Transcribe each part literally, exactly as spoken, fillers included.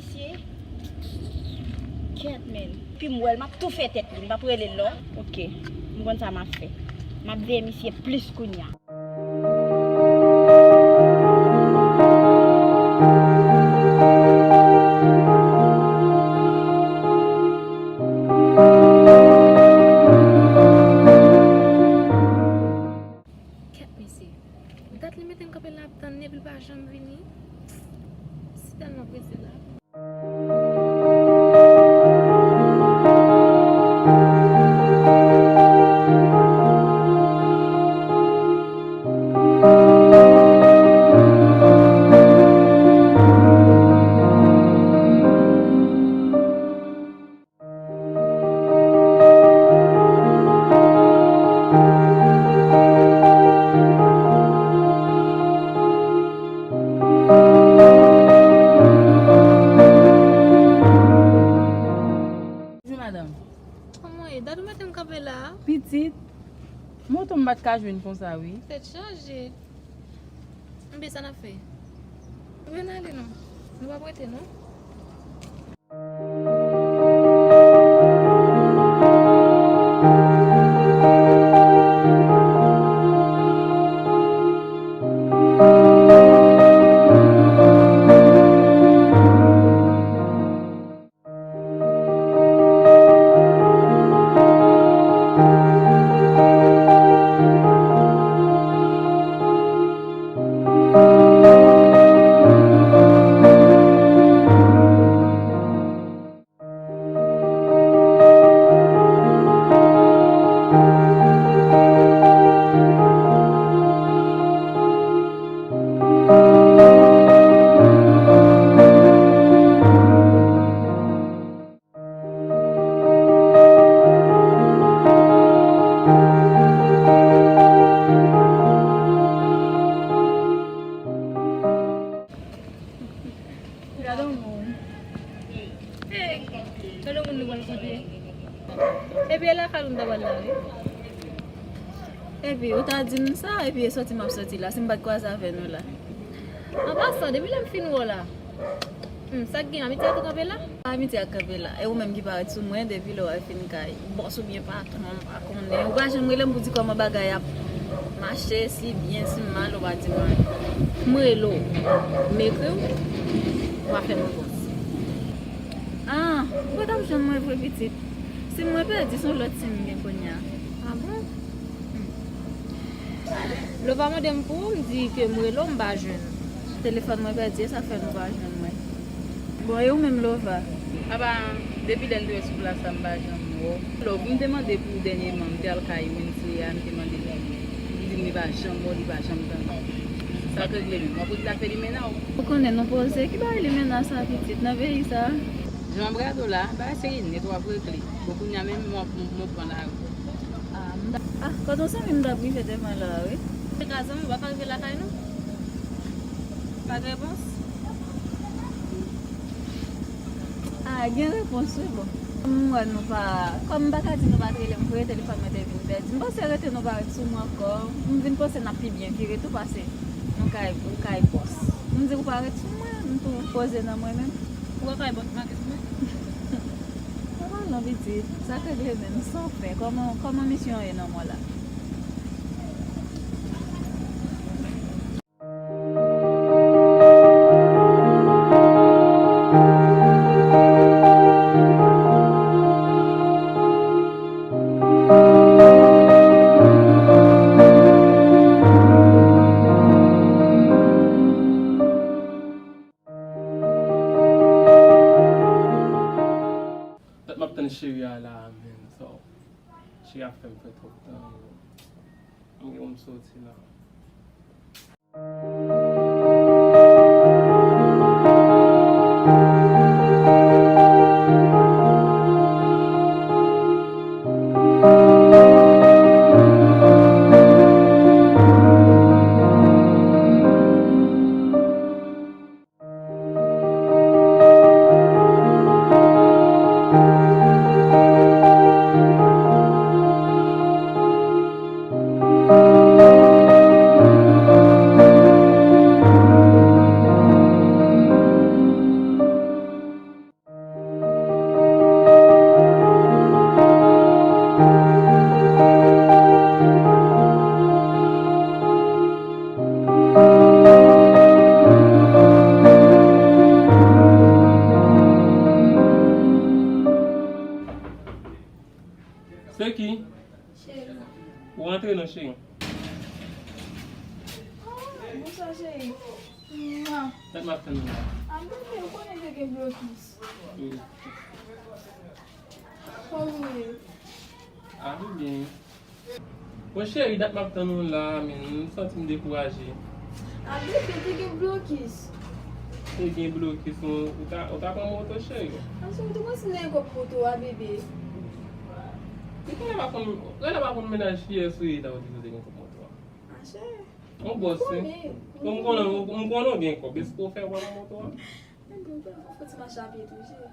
Mesye. Kèt, men. Epi m wè l, m ap toufe tèt li. M p ap rele l non. Ok. M konn sa m ap fè. M ap veye misye plis kounye a. Kèt, mesye. Dat li mete m kanpe la ap tann li, epi l pa janm vini. Si tèlman prese la. Bonjou, madanm. Kòman w ye? Dat ou mete m kanpe la a? Pitit, moto m pa t ka jwenn konsa, wi. Tèt chaje. Enben, sa n ap fè? Ann ale non. Nou p ap rete, non. Gade yon moun. Hey, gade yon moun nou pral kote. Epi e lakay ou nou ta pral la, wi. Epi ou ta di m sa, epi e sòti m ap sòti la, si m pa t kwaze avè nou la. An pasan, depi lè m fin wè w la, hmm, sa k gen, amitye a tou kanpe la? Amitye a kanpe la. E ou menm ki parèt sou mwen depi lè w al fin kay bòs oubyen patwon, m pa konnen. Ou pa janm rele m pou di kòman bagay ap mache, si byen, si mal, ou pa di mwen. M rele w, m ekri w, ou pa fè m repons. Ah, ou pa t ap jwenn mwen vre, pitit. Sim mwen pèdi, se yon lòt sim m gen kounye a. Ah bon? Hmm. Lè w pa mande m pou ou, m di ke m rele w, m pa jwenn ou. Telefòn mwen pèdi, e sa fè nou pa jwenn mwen. Bon, e ou menm, Lova? Apa, depi lè n te wè sou plas la, m pa janm wè w. Love, m te mande pou ou dènyèman, m te al kay Wensley a, m te mande pou li. M di m li pa janm wè w, li pa janm tande w. Sa k regle menm? W ap rete la fè limena w? Ou konnen nou poze, ki bagay limena sa, pitit, nan peyi sa? Jan m ap gade w la, bagay serye nèt w ap regle. Bon, kounye a menm, m ap, m, m ap pran lari. Ah, m ta, ah, kote yon zanmi m t ap rive demen la, wi. Se ka zanmi, w pa ka rive lakay nou? Pa gen repons? Ah, gen repons, wi, bon. M wè nou pa, kòm m pa ka di nou pa t rele m vre, telefòn mwen te vin pèdi. M panse rete nou pa ret sou mwen ankò. M vin panse n ap pi byen vire tou pase nou kay, ou kay bòs. M di ou pa ret sou mwen, m tou poze nan mwen menm. Ou pa kay bòs make sou mwen? Kòman non, pitit? Sa k regle menm, san fen? Kòman, kòman misyon an ye nan mwen la? Dat m ap tann cheri a la, men, so, cheri a fè m fè twòp tan. M gen pou m soti la. Cheri. Ah, bonswa, cheri. Mwa. Dat m ap tann ou la. A, bebe, ou konnen te gen blokis. Hmm. Kòman ou ye? A, m byen. Bon, cheri, dat m ap tann ou la, men m santi m dekouraje. A, bebe, te gen blokis. Te gen blokis, ou, ou ta, ou ta pran moto, cheri. A, cheri, ou te konn si m te gen kòb moto a, bebe. Ou konnen pa konn, ou konnen pa konn mennaj fiyè sou li la, ou di ou te gen kòb moto a. A, cheri. Yon bòs, wi. Bon, m konnen, m konnen w gen kòb. Èske w fè w pran moto a? Enben, ou fè, ou fè ti mache a pye tou, cheri.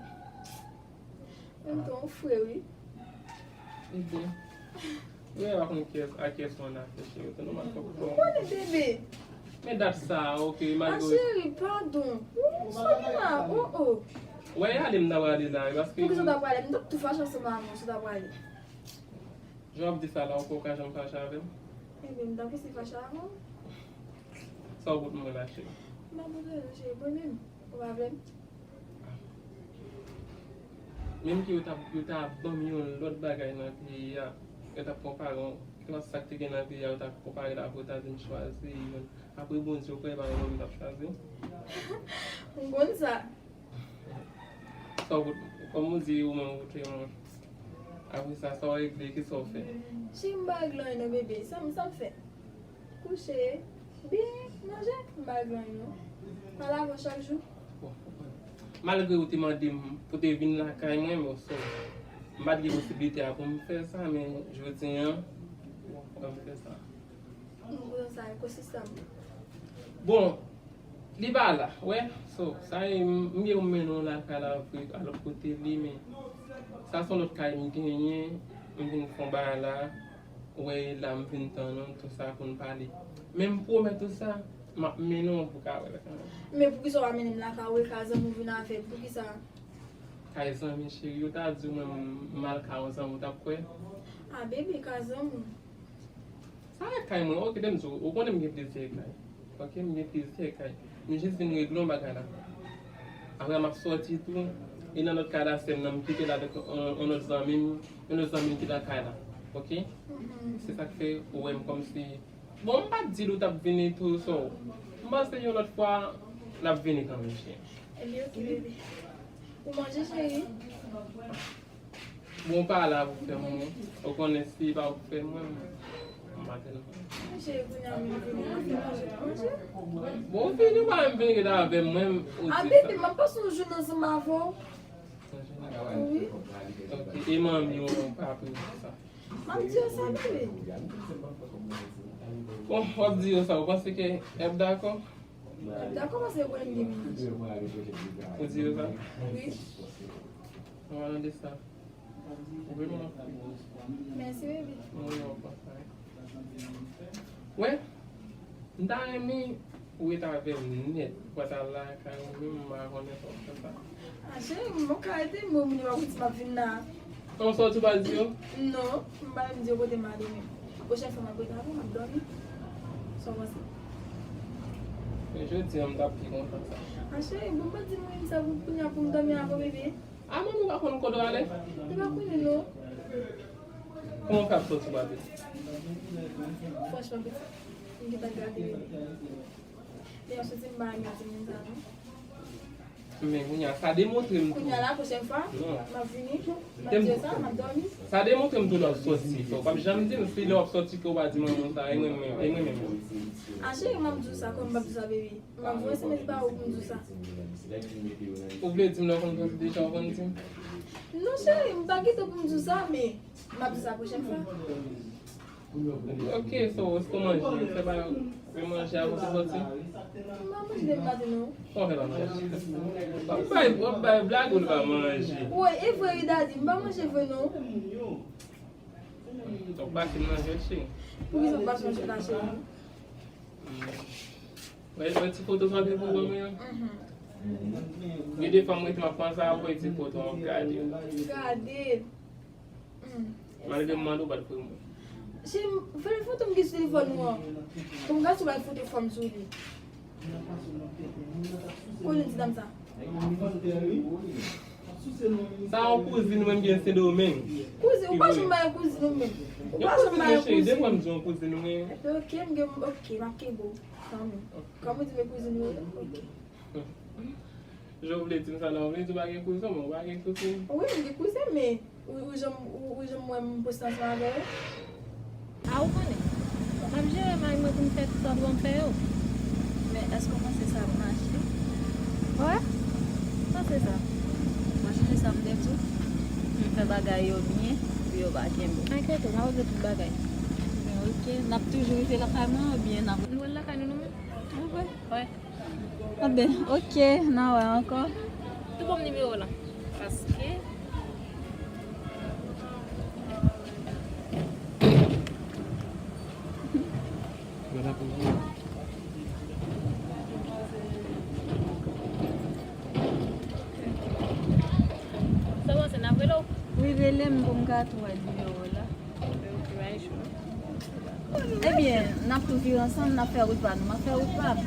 Menm tou, ou fre, wi. Ebyen. Ou pa konn kiyès, a kiyès ou annafè, cheri. Ou te nòmal fòk ou fè. Ou konnen, bebe. Men dat sa, ok, malgre. A, cheri, padon. Ou, ou sot la, oh, oh. Wè, ale m ta prale la, paske. Poukisa w ta prale? M t ap tou fache ansanm avè w si w ta prale. Jan w ap di sa la, ou kwè w ka janm fache avè m? Ebyen, m t ap resi fache avè w. Sa w pot mwen la, cheri? M pa pot anyen non, cheri, mwen menm. Ou pa vle m? Menm ke yo t ap, yo ta ban m yon lòt bagay nan peyi a, yo t ap konpare w, kèlkeswa sa k te gen nan peyi a, yo t ap konpare l avè w, ta di m chwazi youn. Apre Bondye, ou kwè e pa yon moun m t ap chwazi? M konn sa. Sa w, kòm ou di, ou menm ou te yon. Apre sa, sa w regle, kisa w fè? Cheri, m pa regle anyen non, bebe. Sa m, sa m fè? Kouche, byen, manje, m pa regle anyen non. Pale avè w chak jou. Bon, malgre ou te mande m pou te vin lakay mwen, men so, m pa t gen posiblite a pou m fè sa, men jodi a, bon, fòk m fè sa. Bon, sa ekosistèm. Bon, li pa la, wè. So, sa e, m, m gen pou m mennen w lakay la vre, a lòt kote li, men sa se yon lòt kay m genyen, m vin fè yon bagay la, wè, la m vin tann ou, tou sa pou n pale. Men m pwomèt ou sa, m ap mennen w pou ka wè l kanmenm. Men poukisa w pa mennen m lakay ou, e kay zanmi w vin avè m, poukisa? Kay zanmi, cheri, yo ta di w mwen m, m al kay yon zanmi, w t ap kwè? A, bebe, kay zanmi w. Sa rèk kay mwen, ok, tande m di w, ou konnen m gen plizyè kay. Ok, m gen plizyè kay. M jis vin regle yon bagay la. Apre m ap sòti tou, e nan lòt kay la, sè m nan, m kite l avèk yon, yon lòt zanmi m, yon lòt zanmi m ki nan kay la. Ok? Se sa k fè ou wè m kòmsi. Bon, m pa t di l ou t ap vini tou, so. M panse yon lòt fwa, l ap vini kanmenm, cheri. Ebyen, ok, bebe. Ou manje, cheri? Bon, ou pa la pou fè mwen. Ou konnen si pa pou fè mwen, m pa tèlman. Cheri, kounye a menm vini, mwen fè manje pou manje. Bon, ou vini, ou pa menm vini ret avè mwen, ou di sa. A, bebe, m ap pase yon jounen ansanm avè w. Wi. Ok, e manmi w pa pou sa. M ap di yo sa, bebe. Bon, w ap di yo sa, ou panse ke y ap dakò? Dakò, paske yo konnen m gen mennaj. Ou di yo sa? Wi. An palan de sa, ou vle m ap. Mèsi, bebe. Mwen, mwen kontan. Wè, m ta renmen ou ret avè m nèt. Ou pa t al lakay ou menm, m pa konnen sa w fè sa. A, cheri, m ka rete, m wè moun yo pa konn si m ap vin la. An, sa w di w pa di yo? Non, m pa menm di yo kote m ale menm. Pwochèn fwa m ap rete avè w, m ap dòmi. Sa w panse? Men jodi a, m t ap pi kontan sa. A, cheri, bon, m pa t di moun sa pou kounye a pou m dòmi avè w, bebe. A, manmi pa konn kote w ale? Li pa konnen, non. Kòman w fè ap sòti w pa di? Franchman, pitit, m gentan gate, bebe. Lè yo soti, m pa renmen timoun sa, non. Men kounye a, sa demontre m tou. Kounye a la, pwochèn fwa, m ap vini, m ap di yo sa, m ap dòmi. Sa demontre m tou lè w ap sòti. Fò w p ap janm di m si lè w ap sòti ke w pa di manman w sa, e mwen menm, e mwen menm. A, cheri, m ap di w sa, kòman m p ap di w sa, bebe? M ap voye S M S ba ou pou m di w sa. Ou vle di m lè w konn sòti deja, ou konn di m? Non, cheri, m pa gen tan pou m di w sa, men m ap di w sa pwochèn fwa. Ok, so, èske w manje? Fè pa yo fè manje avan pou sòti? M pa manje depi maten, non. Kòman fè pa manje? W ap bay, w ap bay blag ou l pa manje? Woy, e vre wi, dadi, m pa manje vre, non. Donk, pase m nan jwèt, cheri. Poukisa w pase nan jwèt la, cheri? Wè, wè ti foto sa w te voye mwen an? Gen de fwa m rete m ap panse a voye ti foto an, m ap gade. Gade. Malgre m mande w pa t voye mwen. Cheri, voye foto m ki sou telefòn ou an. Pou m gade si w bay foto fanm sou li. Konnen ti dam sa. Sa yon kouzin mwen m gen Sendomeng. Kouzin, ou pa janm ba yon kouzin ou menm. Ou pa janm ba yon kouzin. Depi m di yon kouzin mwen. Epi, ok, m gen, ok, m ap kenbe w kanmenm. Kòm ou di men kouzin ou ye, ok. Jan w vle di m sa la, w vle di w pa gen kouzin, men w pa gen kouzin. Wi, m gen kouzin, men ou, ou janm, ou, ou janm wè m poste ansanm avè yo? A, ou konnen. M ap jere mari mwen pou m fè tout sa pou m fè yo. Men èske w panse sa ap mache? Wè, m panse sa. Mwen sonje sa m te di w, m fè bagay yo byen, pou yo pa kenbe w. Pa enkyete w, m ap regle tout bagay. Men ok, n ap toujou rete lakay mwen oubyen n ap... Nou al lakay nou, nou menm? Wi. Wi. Anben, ok, n a wè ankò. Tou ban m nimewo w lan. Paske. Sa w panse, n ap rele w? Wi, rele m pou m ka tou wè nimewo w la. Ebyen, n ap tou vire ansanm, n ap fè wout pa nou. M ap fè wout pa m.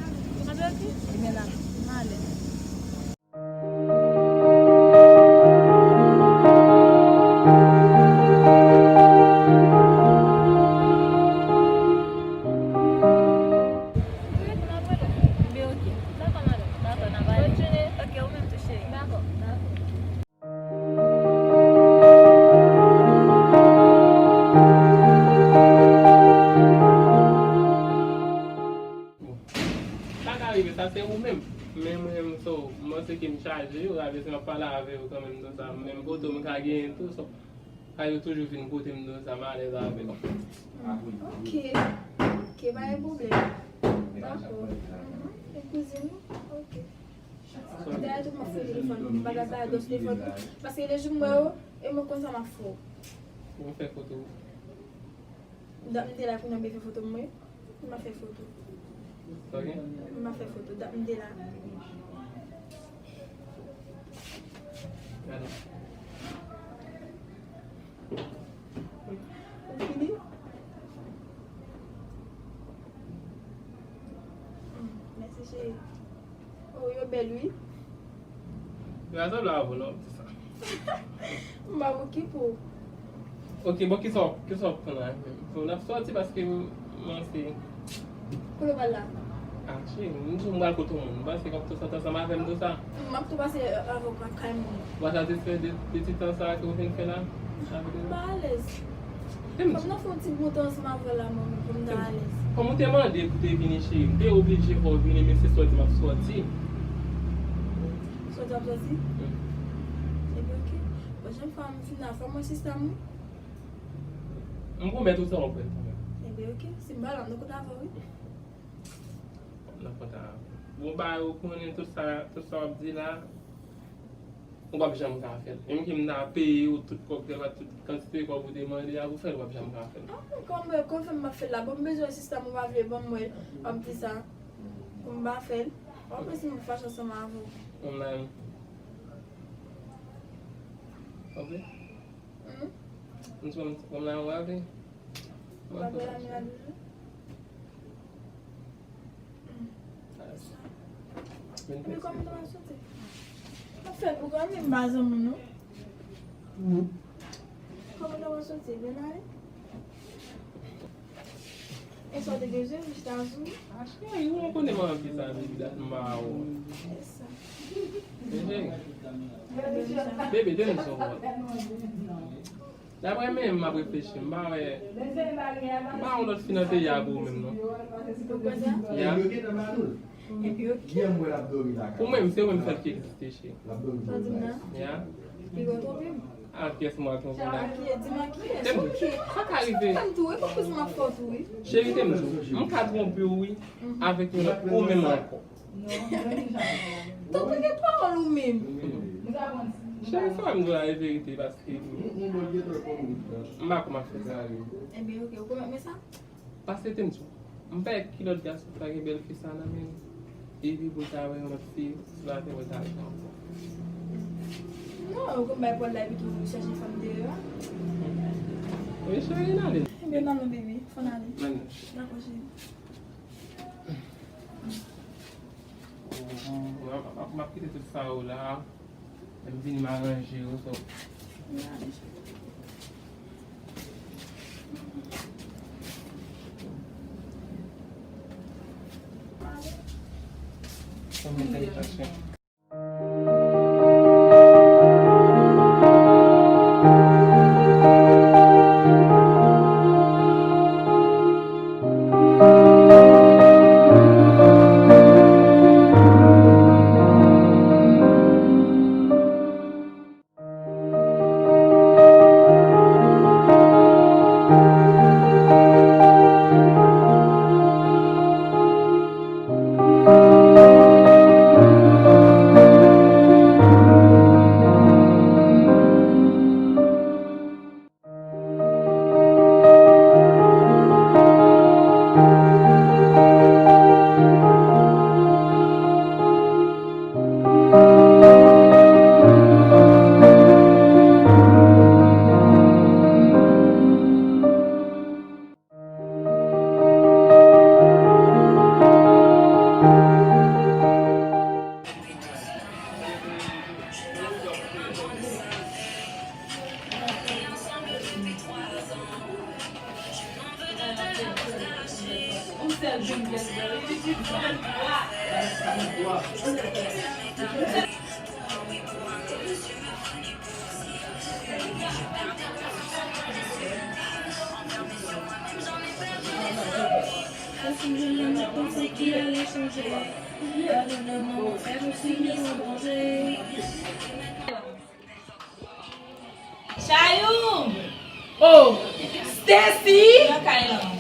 Ebyen, n ap, m ale. Ebyen, ok. Dakò, madanm. Dakò, n ap ale. Bòn jounen. Ok, ou menm tou, cheri. Dakò, dakò. Sa ka rive, sa se ou menm. Men mwen menm, so, m panse ke m chaje yo, sa vle di m ap pale avè yo kanmenm, tout sa. Menm kote m ka genyen tou, so, sa yo toujou vin kote m, tout sa, m alèz avè yo. Ok, ok, pa gen pwoblèm. Dakò. Mhm. E kouzin ou? Ok. Dayè tout m ap fouye telefòn mwen, m pa ka gade dòs telefòn mwen. Paske lè jou m wè yo, e mwen konn sa m ap fè w. Ou fè foto. Dat m te la, kounye a m fè foto mwen. M ap fè foto. Ok. M ap fè foto. Dat m te la. Gade. Ou fini? Mm, mèsi, cheri. Oh, yo bèl, wi. Yo pa sanble avè w, non, ti sa. M pa okipe w. Ok, bon, kisa w, kisa w ap pran la menm? Bon, n ap sòti paske m, m anse. Kote w pral la? Ah, cheri, m di w m pral kote yon moun. M panse w ap tou sòti ansanm avè m tou sa. M ap tou pase avè w lakay moun. W pa satisfè de, de ti tan sa ke w vin fè la? M pa alèz. Fòk nan fè yon ti bout ansanm avè w la, manmi, pou m ta alèz. Kòm ou te mande pou te vini, cheri, m te oblije fè w vini, men se sòti m ap sòti. Sòti w ap sòti? Wi. Ebyen, ok. Pwochèn fwa m fin la, fè m wè sista m, wi. M pwomèt ou sa w ap wè kanmenm. Ebyen, ok. Si m pa la, m nan kont avè w, wi. M nan kont avè w. Bon, bagay ou konnen tout sa, tout sa w ap di la. Ou p ap janm ka fè l. Menm ke m ta peye w tout kòb, tout kantite kòb ou te mande a pou fè l, ou p ap janm ka fè l. Ah, kòman, kòman fè m pa fè l la? Bon, m bezwen sista m, ou pa vle ban m wè l, w ap di sa. Pou m pa fè l. W ap wè si m ap fache ansanm avè w. Kòm la, ok? Hmm? M di kòm, kòm la, w ap wè. W ap wè la, m la toujou. Men kòman w ta pral soti? W ap fè pou kòm li m pa zanmi w non. Kòman w ta pral soti? Byen ale. E sa w te bezwen, m chita sou ou. Ah, cheri, ou konnen m anvi sa depi dat m pa wè w. E sa. Men cheri. Bebe, tande m sou w. Daprè mwen menm, m ap reflechi, m pa wè, m pa wè yon lòt fi nan peyi a pou ou menm, non. Ou kwè sa? Ya. Epi, ok. Pou mwen menm, se ou menm sèl ki egziste, cheri. Sa w di m nan? Ya. Piga w twonpe m. A kiyès mwen twonpe la? A kiyès? Di m a kiyès? Tande m, sa ka rive. Tande m tou, e pa koze m ap fè w tou, wi. Cheri, tande m tou, m ka twonpe w, wi, avèk yon lòt, ou menm ankò. Tanpri, gen pawòl ou menm. Cheri, sa m di w la e verite, paske m pa kòman fè sa. Ebyen, ok, ou pwomèt mwen sa? Paske tande m tou, m pa wè ki lòt gason ki ta gen bèl fi sa nan men l. Epi pou l ta wè yon lòt fi sou latè, pou l ta wè ankò. Non, ou konn bay pòl la epi tou chèche fanm deyò a. Wi, cheri, n ale. Ebyen, n ale, baby, fò n ale. Dakò, cheri. M ap, m ap, m ap kite tout sa yo la. M vini m aranje yo, so. Konbyen salitasion. Chayou! Oh, Stacy! Nan kay lan.